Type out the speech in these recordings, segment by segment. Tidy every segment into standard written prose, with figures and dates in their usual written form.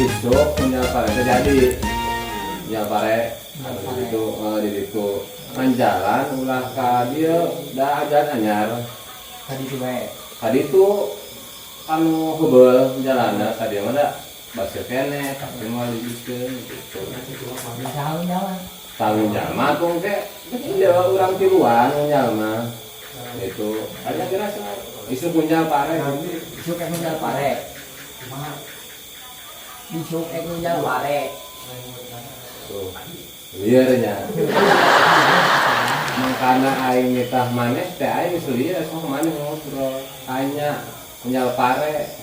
Isuk punya pare teh jadi ya pare anu itu di ditu kan jalan ulah ka dieu da ajan anyar. Tadi tuh bae. Tadi itu anu heubeul jalanna ka dieu mah da baseuh keneh, tapi moal dijikeun gitu. Bisa jalan. Tanggung jalma tuh ke iya urang tiluan jalma itu ada kira isuk punya pare. Isuk ek ngunjal pare. Isuk ek ngunjal pare. Tuh lieur nya, makana aing nitah maneh teh, aing geus lieur sok maneh ngobrol tanya ngunjal pare.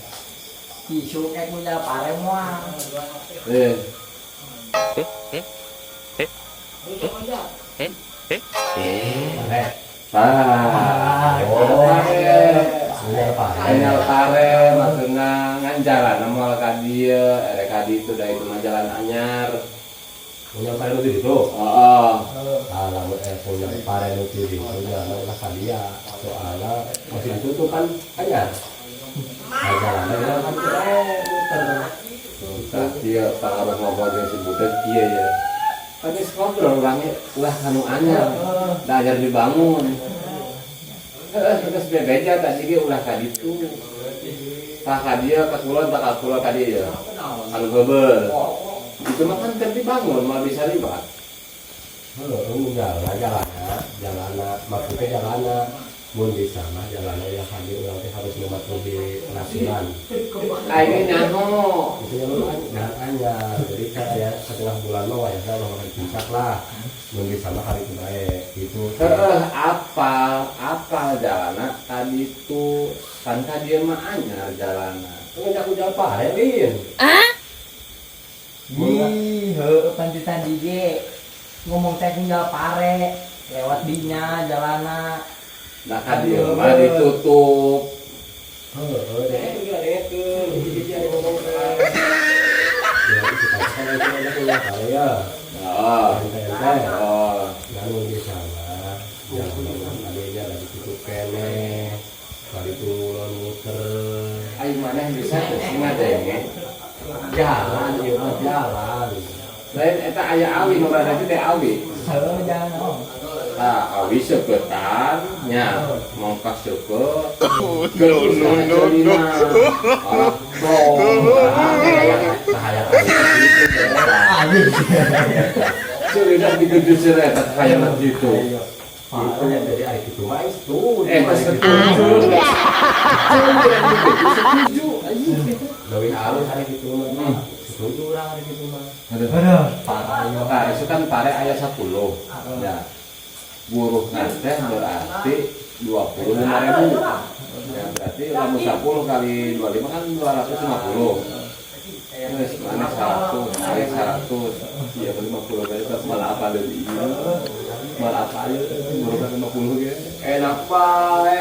Isuk ek ngunjal pare moal. Eh. Pare. Ah, Oh. pare. Ngunjal pare. Ngunjal pare maksudna ngan jalan moal ka dieu, erek ka ditu da itu mah jalan anyar. Ngunjal pare nu di ditu. Heeh. Ah, lamun punya pare nu di ditu jalan ulah ka dia. Soalnya masih ditutup kan anyar. Nah, jalannya jalan kan muter. Tah ieu pangaruh ngobrol jeung si budak kieu ya. Kan geus ngobrol urangnya ulah kanu anyar. Da anyar dibangun. Heeh, geus bebeja tadi ge ulah ka ditu. Tah ka dieu ka kulon, tah ka kulon ka dieu ya. Anu heubeul. Itu mah kan teu dibangun, moal bisa liwat. Heuh, jalan jalanna, jalanna maksudnya jalanna mun bisa mah jalanna ya kali urang teh harus mematuhi peraturan. Aing nyaho. Itu jalur jalan anyar, jadi kan aya setengah bulan mah wayahna ulah di puncak lah. Mun bisa mah kali itu bae gitu. Heeh, apal, apal jalanna tadi tuh kan ka dieu mah anyar jalanna. Ngajak ujal pare lin. Ih, heueuh pan ti tadi ge ngomong teh ngunjal pare lewat dinya jalana. Nah, ka dieu mah ditutup. Heeh, deh gila dengekeun, hiji-hiji anu ngomong teh. Ya itu kan itu ngajak ujal pare ya. Heeh. Ente-ente. Oh. Lalu di sana jalan adanya lagi tutup keneh. Kali turun muter. Aing maneh bisa teh sih ngadenge. Jalan ieu mah jalan. Lain eta aya awi nu rada teh awi. Heueuh jalan oh. Tah awi seuketan nya mongkas seukeut. No no no no. Cahaya gitu. Anjing. Sudah digedusir eta kahayang gitu. Itu yang jadi ari kitu mah aing setuju. Eh, setuju. Setuju. Leuwih halus ari kitu mah. Setuju urang ari kitu mah. Aduh. Aduh, parah yo. Nah, itu kan pare aya 10. Ya. Buruh teh berarti 25.000. Ya, berarti lamun 10 kali 25 kan 250. Terus mana 100, kali 100. Iya, 50 kali itu malah apa deui? Malah apa aja buruh 50 ge. Enak bae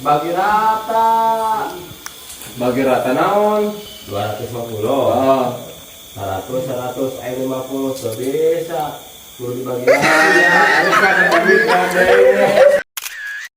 bagi rata. Bagi rata naon? 250. Oh. 100 100 aing 50 teu bisa. Kudu dibagi rata. Ya, harus ada duit.